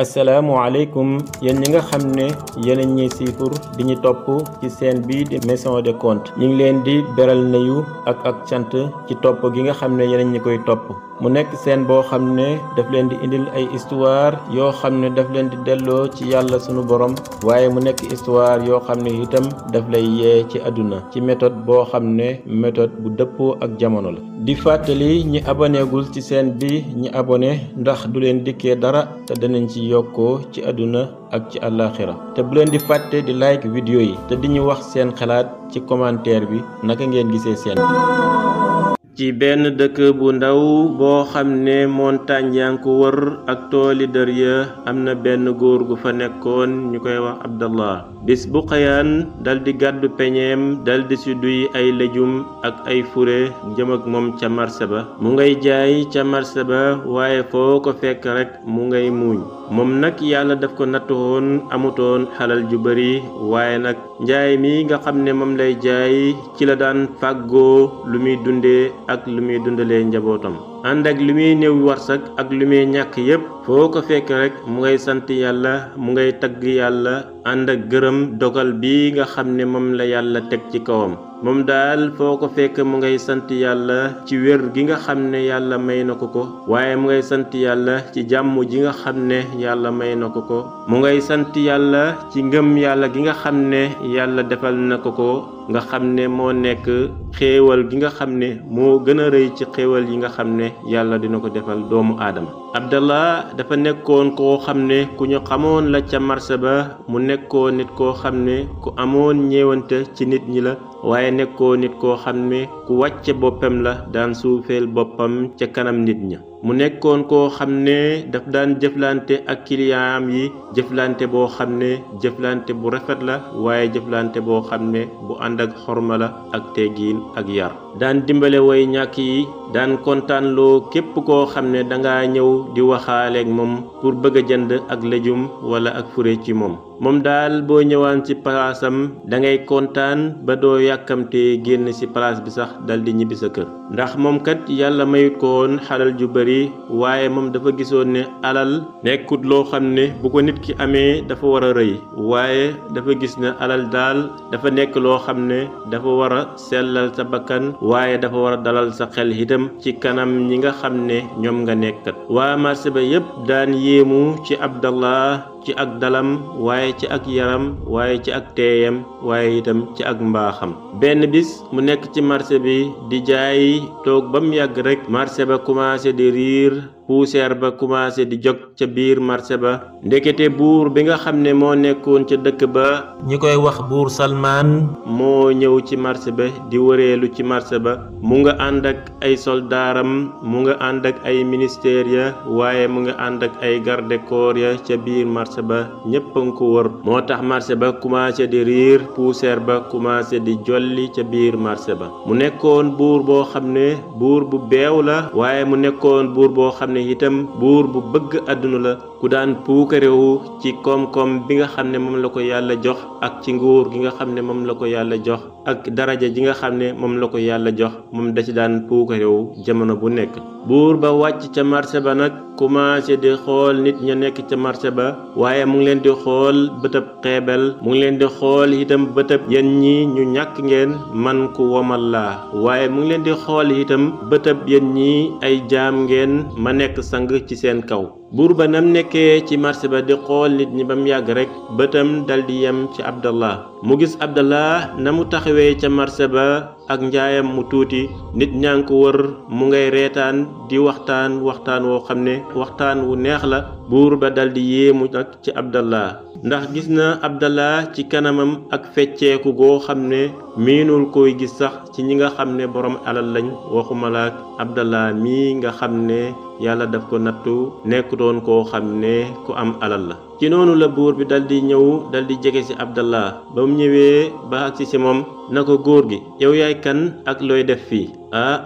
asalaamualeykum yéen ñi nga xam ne yéen a ñuy siifur di ñu topp ci seen bii di Maison de Conte ñu ngi leen di beral nayu ak cant ci topp gi nga xam ne yéen ñi koy topp mu nekk seen boo xam ne daf leen di indil ay histoire yoo xam ne daf leen di delloo ci yàlla sunu borom waaye mu nekk histoire yoo xam ne itam daf lay yee ci àdduna ci méthode boo xam ne méthode bu dëppoo ak jamono la di fàttali ñi aboneegul ci seen bi ñi abonné ndax du leen dikkee dara te danañ ci yokkoo ci àdduna ak ci àllaaxira te bu leen di fàtte di like vidéo yi te di ñu wax seen xalaat ci commentaire bi naka ngeen gisee seen ci benn dëkk bu ndaw boo xam ne montagne yaa ngi ko wër ak tooli dër ya am na benn góor gu fa nekkoon ñu koy wax Abdallah bis bu xëyaan dal di gàddu peñeem dal di si duy ay lejum ak ay fure jëm ak moom ca marché ba mu ngay jaay ca marché ba waaye foo ko fekk rek mu ngay muuñ moom nag yàlla daf ko nattoon amutoon xalal ju bari waaye nag njaay mi nga xam ne moom lay jaay ci la daan fàggoo lu muy dundee ak lu muy dundalee njabootam ànd ak lu muy néew warsak ak lu muy ñàkk yépp foo ko fekk rek mu ngay sant yàlla mu ngay tagg yàlla ànd ak gërëm dogal bi nga xam ne moom la yàlla teg ci kawam moom daal foo ko fekk mu ngay sant yàlla ci wér gi nga xam ne yàlla may na ko ko waaye mu ngay sant yàlla ci jàmm ji nga xam ne yàlla may na ko ko mu ngay sant yàlla ci ngëm yàlla gi nga xam ne yàlla defal na ko ko nga xam ne moo nekk xéewal gi nga xam ne moo gën a rëy ci xéewal yi nga xam ne yàlla dina ko defal doomu aadama Abdallah dafa nekkoon koo xam ne ku ñu xamoon la ca marché ba mu nekkoon nit koo xam ne ku amoon ñeewante ci nit ñi la waaye nekkoo nit koo xam ne ku wàcce boppam la daan suufeel boppam ca kanam nit ña mu nekkoon koo xam ne daf daan jëflante ak kiliyaam yi jëflante boo xam ne jëflante bu rafet la waaye jëflante boo xam ne bu ànd ak xorma la ak teggiin ak yar daan dimbale way ñàkk yi daan kontaanloo képp koo xam ne danga ñëw di waxaaleeg moom pour bëgg a jënd ak lejum wala ak fure ci moom daal boo ñëwaan ci palaasam dangay kontaan ba doo yàkkamte génn ci palaas bi sax dal di ñibbi sa kër ndax moom kat yàlla mayut ko woon xalal ju bari waaye moom dafa gisoon ne alal nekkut loo xam ne bu ko nit ki amee dafa war a rëy waaye dafa gis ne alal daal dafa nekk loo xam ne dafa war a sellal sa bakkan waaye dafa war a dalal sa xel itam ci kanam ñi nga xam ne ñoom nga nekkat waa marché ba yépp daan yéemu ci Abdallah ci ak dalam waaye ci ak yaram waaye ci ak teeyam waaye itam ci ak mbaaxam benn bis mu nekk ci marché bi di jaay toog ba mu yàgg rek marché ba commencé di riir poussière ba commencé di jóg ca biir marché ba ndekete buur bi nga xam ne moo nekkoon ca dëkk ba ñi koy wax buur Salmaan moo ñëw ci marché ba di wëreelu ci marché ba mu nga ànd ak ay soldaaram mu nga ànd ak ay ministère ya waaye mu nga ànd ak ay garde corps ya ca biir marché ba ñépp a nga ko wër moo tax marché ba commencé di riir poussière ba commencé di jolli ca biir marché ba mu nekkoon buur boo xam ne buur bu beew la waaye mu nekkoon buur boo xam ne itam buur bu bëgg àdduna la ku daan puukarewu ci koom-koom bi nga xam ne moom la ko yàlla jox ak ci nguur gi nga xam ne moom la ko yàlla jox ak daraja ji nga xam ne moom la ko yàlla jox moom da ci daan puukarewu jamono bu nekk buur ba wàcc ca marché ba nag commencé di xool nit ña nekk ca marché ba waaye mu ngi leen di xool bëtëb xeebel mu ngi leen di xool itam bëtëb yéen ñi ñu ñàkk ngeen man ku womal laa waaye mu ngi leen di xool itam bëtëb yéen ñi ay jaam ngeen ma nekk sang ci seen kaw buur ba nam nekkee ci marché ba di xool nit ñi ba mu yàgg rek bëtam dal di yem ci Abdallah mu gis Abdallah na mu taxawee ca marché ba ak njaayam mu tuuti nit ñaa ngi ko wër mu ngay reetaan di waxtaan woo xam ne waxtaan wu neex la buur ba dal di yéemu nag ci Abdallah ndax gis na Abdallah ci kanamam ak fecceeku goo xam ne miinul koy gis sax ci ñi nga xam ne borom alal lañ waxumalaak Abdallah mii nga xam ne yàlla daf ko nattu nekkutoon koo xam ne ku am alal la ci noonu la buur bi dal di ñëw dal di jege ci Abdallah ba mu ñëwee ba agsi ci moom na ko góor gi yow yaay kan ak looy def fii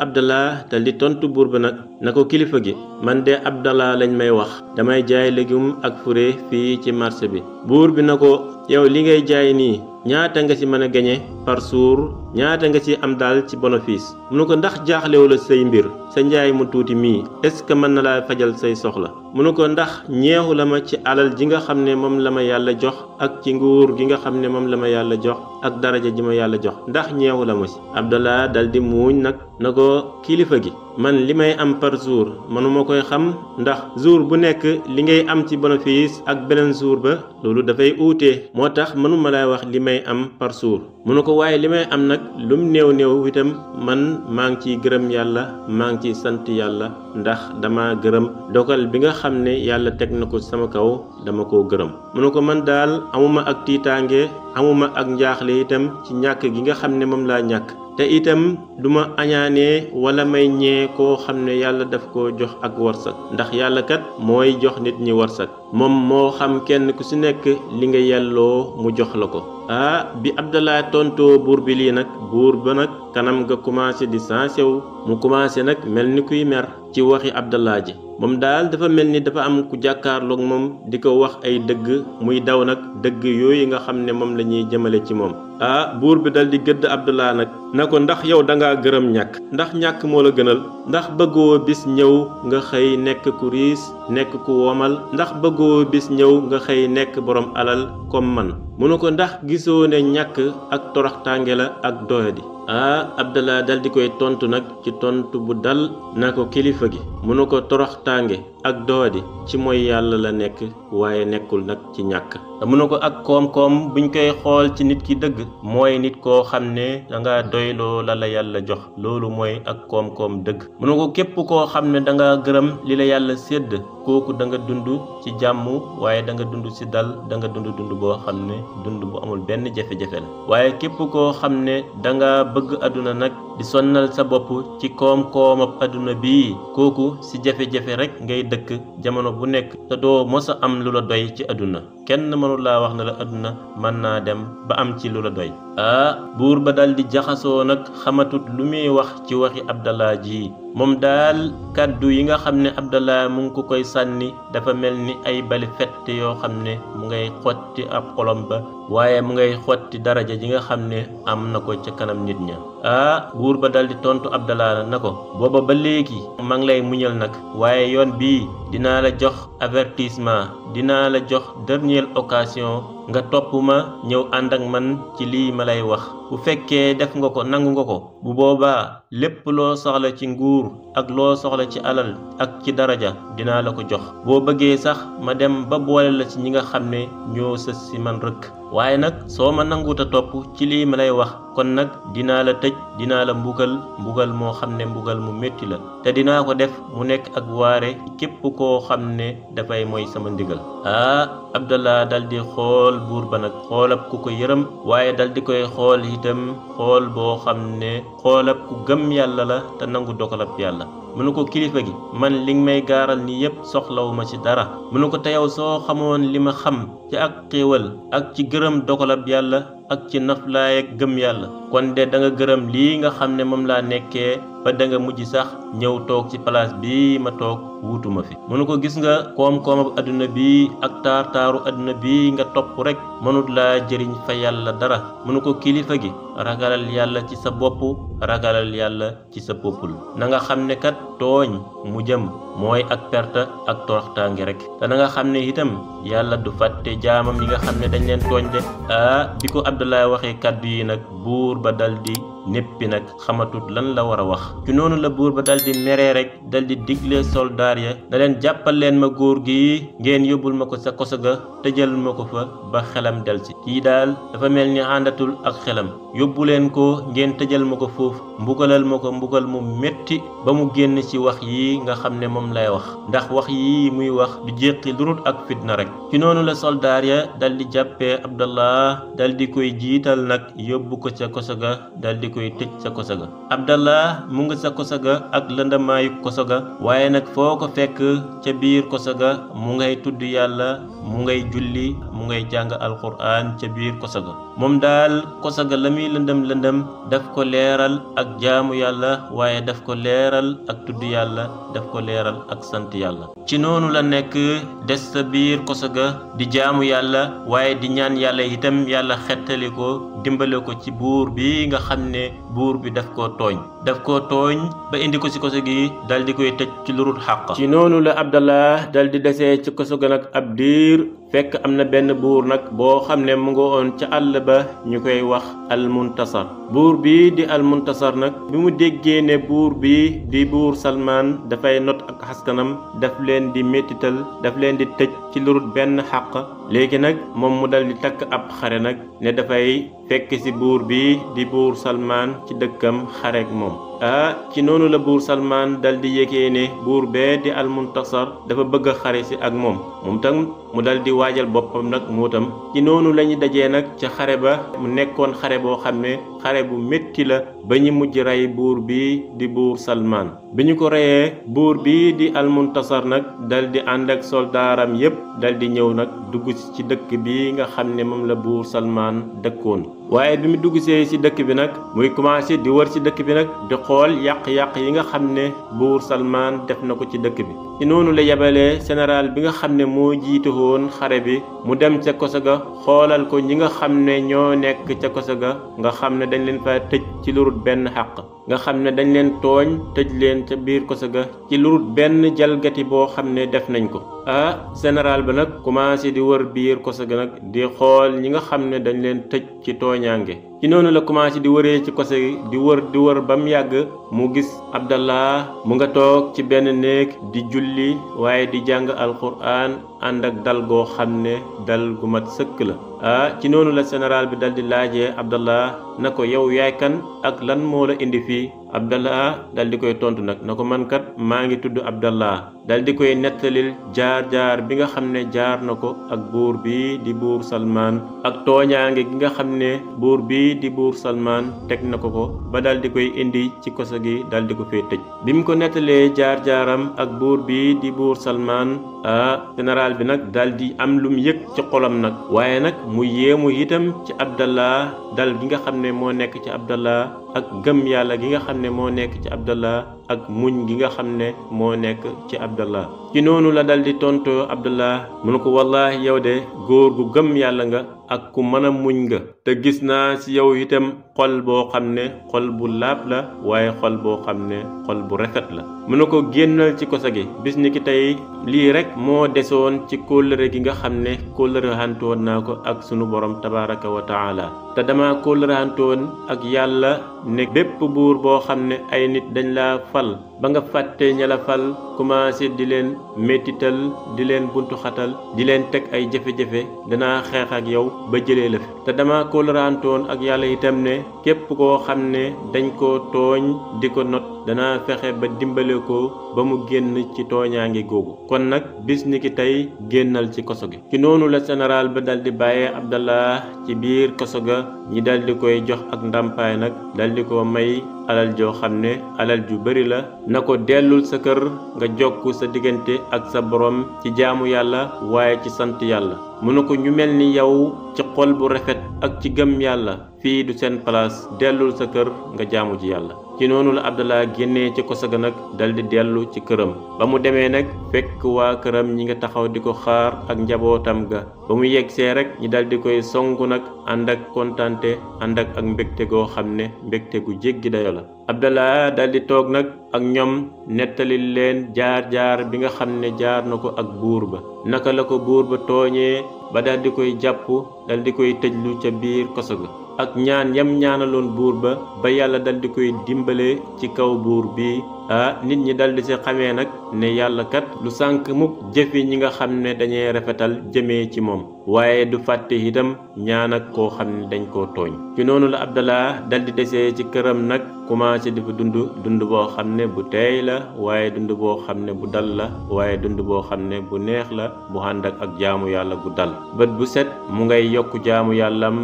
Abdallah dal di tontu buur ba nag na ko kilifa gi man de Abdallah lañ may wax damay jaay légume ak fure fii ci marché bi buur bi na ko yow li ngay jaay nii ñaata nga ci mën a gañe par jour ñaata nga ci am daal ci bénéfice mu ne ko ndax jaaxlewu la say mbir sa njaay mu tuuti mii est-ce que mën na laa fajal say soxla mu ne ko ndax ñeexu la ma ci alal ji nga xam ne moom la ma yàlla jox ak ci nguur gi nga xam ne moom la ma yàlla jox ak daraja ji ma yàlla jox ndax ñeexu la ma ci Abdallah dal di muuñ nag na ko kilifa gi man li may am par jour mënuma koy xam ndax jour bu nekk li ngay am ci bénéfice ak beneen jour ba loolu dafay uute moo tax mënuma lay wax li may am par jour mu ne ko waaye li may am nag lum néew néew itam man maa ngi ciy gërëm yàlla maa ngi ciy sant yàlla ndax dama gërëm dogal bi nga xam ne yàlla teg na ko sama kaw dama koo gërëm mu ne ko man daal amuma ak tiitaange amuma ak njaaxle itam ci ñàkk gi nga xam ne moom laa ñàkk te itam duma añaanee wala may ñee koo xam ne yàlla daf koo jox ak warsak ndax yàlla kat mooy jox nit ñi warsak moom moo xam kenn ku ci nekk li nga yelloo mu jox la ko bi Abdallah tontoo buur bi lii nag buur ba nag kanam nga commencé di sansew mu commencé nag mel ni kuy mer ci waxi Abdallah ji moom daal dafa mel ni dafa am ku jàkkaarloog moom di ko wax ay dëgg muy daw nag dëgg yooyu nga xam ne moom la ñuy jëmale ci moom buur bi dal di gëdd Abdallah nag na ko ndax yow dangaa gërëm ñàkk ndax ñàkk moo la gënal ndax bëggoo bis ñëw nga xëy nekk ku riis nekk ku womal ndax bëggoo bis ñëw nga xëy nekk borom alal comme man mu ne ko ndax gisoo ne ñàkk ak toroxtaange la ak doyadi Abdallah dal di koy tontu nag ci tontu bu dal na ko kilifa gi mu ne ko toroxtaange ak doyadi ci mooy yàlla la nekk waaye nekkul nag ci ñàkk mu ne ko ak koom-koom buñ koy xool ci nit ki dëgg mooy nit koo xam ne danga doyloo la la yàlla jox loolu mooy ak koom-koom dëgg mu ne ko képp koo xam ne danga gërëm li la yàlla sédd kooku da nga dund ci jàmm waaye da nga dund ci dal da nga dund boo xam ne dund bu amul benn jafe-jafe la waaye képp koo xam ne danga bëgg àdduna nag di sonnal sa bopp ci koom-koomab àdduna bii kooku ci jafe-jafe rek ngay dëkk jamono bu nekk te doo mos a am lu la doy ci àdduna kenn mënul laa wax na la àdduna mën naa dem ba am ci lu la doy buur ba dal di jaxasoo nag xamatut lu muy wax ci waxi Abdallah ji moom daal kàddu yi nga xam ne Abdallah mu ngi ko koy sànni dafa mel ni ay bali fett yoo xam ne mu ngay xotti ab xolom ba waaye mu ngay xotti daraja ji nga xam ne am na ko ca kanam nit ña buur ba dal di tontu Abdallah na ko booba ba léegi maa ngi lay muñal nag waaye yoon bii dinaa la jox avertissement dinaa la jox dernière occasion nga topp ma ñëw ànd ak man ci lii ma lay wax bu fekkee def nga ko nangu nga ko bu boobaa lépp loo soxla ci nguur ak loo soxla ci alal ak ci daraja dinaa la ko jox boo bëggee sax ma dem ba boole la ci ñi nga xam ne ñoo sës si man rëkk waaye nag soo ma nanguta topp ci lii ma lay wax kon nag dinaa la tëj dinaa la mbugal moo xam ne mbugal mu métti la te dinaa ko def mu nekk ak waare képp koo xam ne dafay mooy sama ndigal Abdallah dal di xool buur ba nag xoolab ku ko yërëm waaye dal di koy xool itam xool boo xam ne xoolab ku gëm yàlla la te nangu dogalab yàlla mu ne ko kilifa gi man li nga may gaaral ni yépp soxlawuma ci dara mu ne ko te yow soo xamoon li ma xam ci ak xéewal ak ci gërëm dogalab yàlla ak ci naflaay ak gëm yàlla kon de da nga gërëm lii nga xam ne moom laa nekkee ba da nga mujj sax ñëw toog ci place bii ma toog wuutuma fi mu ne ko gis nga koom-koomab adduna bi ak taar-taaru adduna bi nga topp rek mënut laa jëriñ fa yàlla dara mu ne ko kilifa gi ragalal yàlla ci sa bopp ragalal yàlla ci sa poppul na nga xam ne kat tooñ mu jëm mooy ak perte ak toroxtaange rek te na nga xam ne itam yàlla du fàtte jaamam yi nga xam ne dañ leen tooñ de bi ko Abdallah waxee kàddu yi nag buur ba dal di néppi nag xamatut lan la war a wax ci noonu la buur ba dal di meree rek dal di digle soldaar ya na leen jàppal leen ma góor gi ngeen yóbbul ma ko sa koso ga tëjal ma ko fa ba xelam del si kii daal dafa mel ni àndatul ak xelam yóbbu leen ko ngeen tëjal ma ko foofu mbugalal ma ko mbugal mu métti ba mu génn ci wax yi nga xam ne moom lay wax ndax wax yi muy wax du jéqi lurut ak fitna rek ci noonu la soldaar ya dal di jàppee Abdallah dal di koy jiital nag yóbbu ko ca koso ga dal di koy tëj sa koso ga Abdallah mu ngi sa koso ga ak lëndamaayu koso ga waaye nag foo ko fekk ca biir koso ga mu ngay tudd yàlla mu ngay julli mu ngay jàng alquran ca biir koso ga moom daal koso ga la muy lëndëm daf ko leeral ak jaamu yàlla waaye daf ko leeral ak tudd yàlla daf ko leeral ak sant yàlla ci noonu la nekk des sa biir koso ga di jaamu yàlla waaye di ñaan yàlla itam yàlla xettali ko dimbale ko ci buur bi nga xam ne buur bi daf ko tooñ daf ko tooñ ba indi ko ci koso gi dal di koy tëj ci lurut xàq. ci noonu la Abdallah dal di desee ci koso ga nag ab diir fekk am na benn buur nag boo xam ne mu nga woon ca àll ba ñu koy wax almuntasar. buur bi di almuntasar nag bi mu déggee ne buur bi di buur Salmaan dafay not ak askanam daf leen di mettital daf leen di tëj ci lurut benn xàq léegi nag moom mu dal di takk ab xare nag ne dafay fekk ci buur bi di buur Salmaan ci dëkkam xareek moom. ci noonu la buur Salmaan dal di yëgee ne buur bee di almuntasar dafa bëgg a xare si ak moom tam mu dal di waajal boppam nag moo tam ci noonu la ñu dajee nag ca xare ba mu nekkoon xare boo xam ne xare bu métti la ba ñu mujj rey buur bi di buur Salmaan. bi ñu ko reyee buur bi di almuntasar nag dal di ànd ak soldaaram yépp dal di ñëw nag dugg ci dëkk bi nga xam ne moom la buur Salmaan dëkkoon. waaye bi mu dugg see ci dëkk bi nag muy commencé di wër ci dëkk bi nag di xool yàq-yàq yi nga xam ne buur Salmaan def na ko ci dëkk bi. ci noonu la yebalee général bi nga xam ne moo jiite woon xare bi mu dem ca koso ga xoolal ko ñi nga xam ne ñoo nekk ca koso ga nga xam ne dañ leen fa tëj ci lurut benn xàq nga xam ne dañ leen tooñ tëj leen ca biir koso ga ci lurut benn jalgati boo xam ne def nañ ko. général ba nag commencé di wër biir koso ga nag di xool ñi nga xam ne dañ leen tëj ci tooñaange. ci noonu la commencé di wëree ci koso gi di wër ba mu yàgg mu gis Abdallah mu nga toog ci benn néeg di julli waaye di jàng alquran ànd ak dal goo xam ne dal gu mat sëkk la. ci noonu la général bi dal di laajee Abdallah na ko yow yaay kan ak lan moo la indi fii. Abdallah dal di koy tontu nag na ko man kat maa ngi tudd Abdallah dal di koy nettalil jaar bi nga xam ne jaar na ko ak buur bi di buur Salmaan ak tooñaange gi nga xam ne buur bi di buur Salmaan teg na ko ba dal di koy indi ci koso gi dal di ko fee tëj. bi mu ko nettalee jaar-jaaram ak buur bi di buur Salmaan général bi nag dal di am lu mu yëg ci xolam nag waaye nag mu yéemu itam ci Abdallah dal gi nga xam ne moo nekk ci Abdallah ak gëm yàlla gi nga xam ne moo nekk ci Abdallah ak muñ gi nga xam ne moo nekk ci Abdallah. ci noonu la dal di tontoo Abdallah mu ne ko wallaahi yow de góor gu gëm yàlla nga ak ku mën a muñ nga te gis naa ci yow itam xol boo xam ne xol bu laab la waaye xol boo xam ne xol bu rafet la. mu ne ko génnal ci koso gi bis ni ki tey lii rek moo desoon ci kóllëre gi nga xam ne kóllëre hantoon naa ko ak sunu borom tabaraka wa taala te dama kóllëre hantoon ak yàlla ne bépp buur boo xam ne ay nit dañ laa fal ba nga fàtte ña la fal commencé di leen mettital di leen buntu xatal di leen teg ay jafe-jafe danaa xeex ak yow ba jëlee la fi te dama kóllëre hantoon ak yàlla itam ne képp koo xam ne dañ koo tooñ di ko not danaa fexe ba dimbale ko ba mu génn ci tooñaange googu kon nag bis ni ki tey génnal ci koso gi. ci noonu la général ba dal di bàyyee Abdallah ci biir koso ga ñi dal di koy jox ak ndàmpaay nag dal di ko may alal joo xam ne alal ju bari la na ko dellul sa kër nga jokk sa diggante ak sa borom ci jaamu yàlla waaye ci sant yàlla. mu ne ko ñu mel ni yow ci xol bu rafet ak ci gëm yàlla fii du seen place dellul sa kër nga jaamu ji yàlla. ci noonu la Abdallah génnee ci koso ga nag dal di dellu ci këram ba mu demee nag fekk waa këram ñi nga taxaw di ko xaar ak njabootam ga ba mu yeggsee rek ñi dal di koy songu nag ànd ak kontante ànd ak mbégte goo xam ne mbégte gu jéggi dayo la. Abdallah dal di toog nag ak ñoom nettali leen jaar bi nga xam ne jaar na ko ak buur ba naka la ko buur ba tooñee ba dal di koy jàpp dal di koy tëjlu ca biir koso ga ak ñaan yam ñaanaloon buur ba yàlla dal di koy dimbale ci kaw buur bi nit ñi dal di ci xamee nag ne yàlla kat lu sànk mukk jëfi ñi nga xam ne dañuy rafetal jëmee ci moom waaye du fàtte itam ñaan ak koo xam ne dañ koo tooñ. ci noonu la Abdallah dal di desee ci këram nag commencé di fa dund boo xam ne bu teey la waaye dund boo xam ne bu dal la waaye dund boo xam ne bu neex la bu ànd ak jaamu yàlla gu dal bët bu set mu ngay yokk jaamu yàllam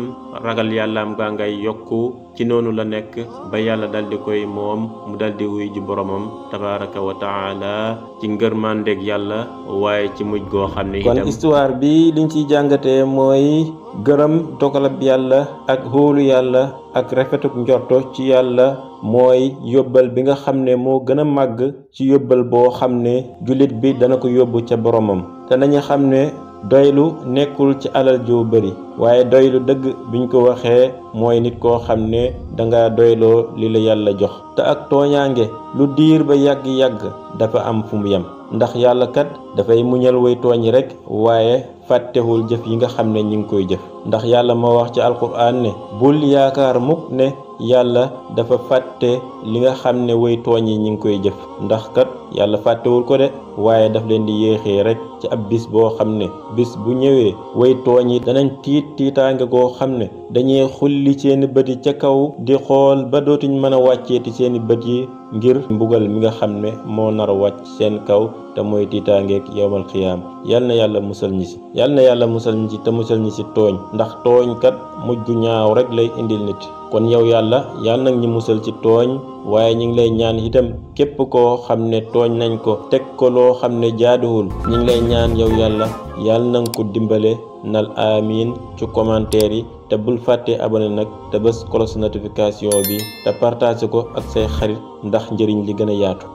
ragal yàllaam gaa ngay yokku ci noonu la nekk ba yàlla dal di koy moom mu dal di wuy ji boromam tabaraka wa taala ci ngërmandeeg yàlla waaye ci mujj goo xam ne itam. kon histoire bi liñ ciy jàngatee mooy gërëm dogalab yàlla ak hóolu yàlla ak rafetuk njorto ci yàlla mooy yóbbal bi nga xam ne moo gën a màgg ci yóbbal boo xam ne jullit bi dana ko yóbbu ca boromam te nañu xam ne doylu nekkul ci alal ju bari waaye doylu dëgg biñ ko waxee mooy nit koo xam ne danga doyloo li la yàlla jox te ak tooñaange lu diir ba yàgg-yàgg dafa am fu mu yem ndax yàlla kat dafay muñal way tooñ rek waaye fàttewul jëf yi nga xam ne ñi ngi koy jëf ndax yàlla moo wax ci alquran ne bul yaakaar mukk ne yàlla dafa fàtte li nga xam ne way tooñ yi ñi ngi koy jëf ndax kat yàlla fàttewul ko de waaye daf leen di yéexee rek ci ab bis boo xam ne bis bu ñëwee way tooñ yi danañ tiitaange goo xam ne dañuy xulli seeni bët yi ca kaw di xool ba dootuñ mën a wàcceeti seeni bët yi ngir mbugal mi nga xam ne moo nar a wàcc seen kaw te mooy tiitaangeeg yowmal xiyaam yal na yàlla musal ñi si yal na yàlla musal ñi si te musal ñi si tooñ ndax tooñ kat mujj gu ñaaw rek lay indil nit kon yow yàlla yal nag ñi musal ci tooñ waaye ñi ngi lay ñaan itam képp koo xam ne tooñ nañ ko teg ko loo xam ne jaaduwul ñi ngi lay ñaan yow yàlla yal nanga ko dimbale nal amiin ci commentaire yi te bul fàtte abonné nag te bés cloche notification bi te partage ko ak say xarit ndax njëriñ li gën a yaatu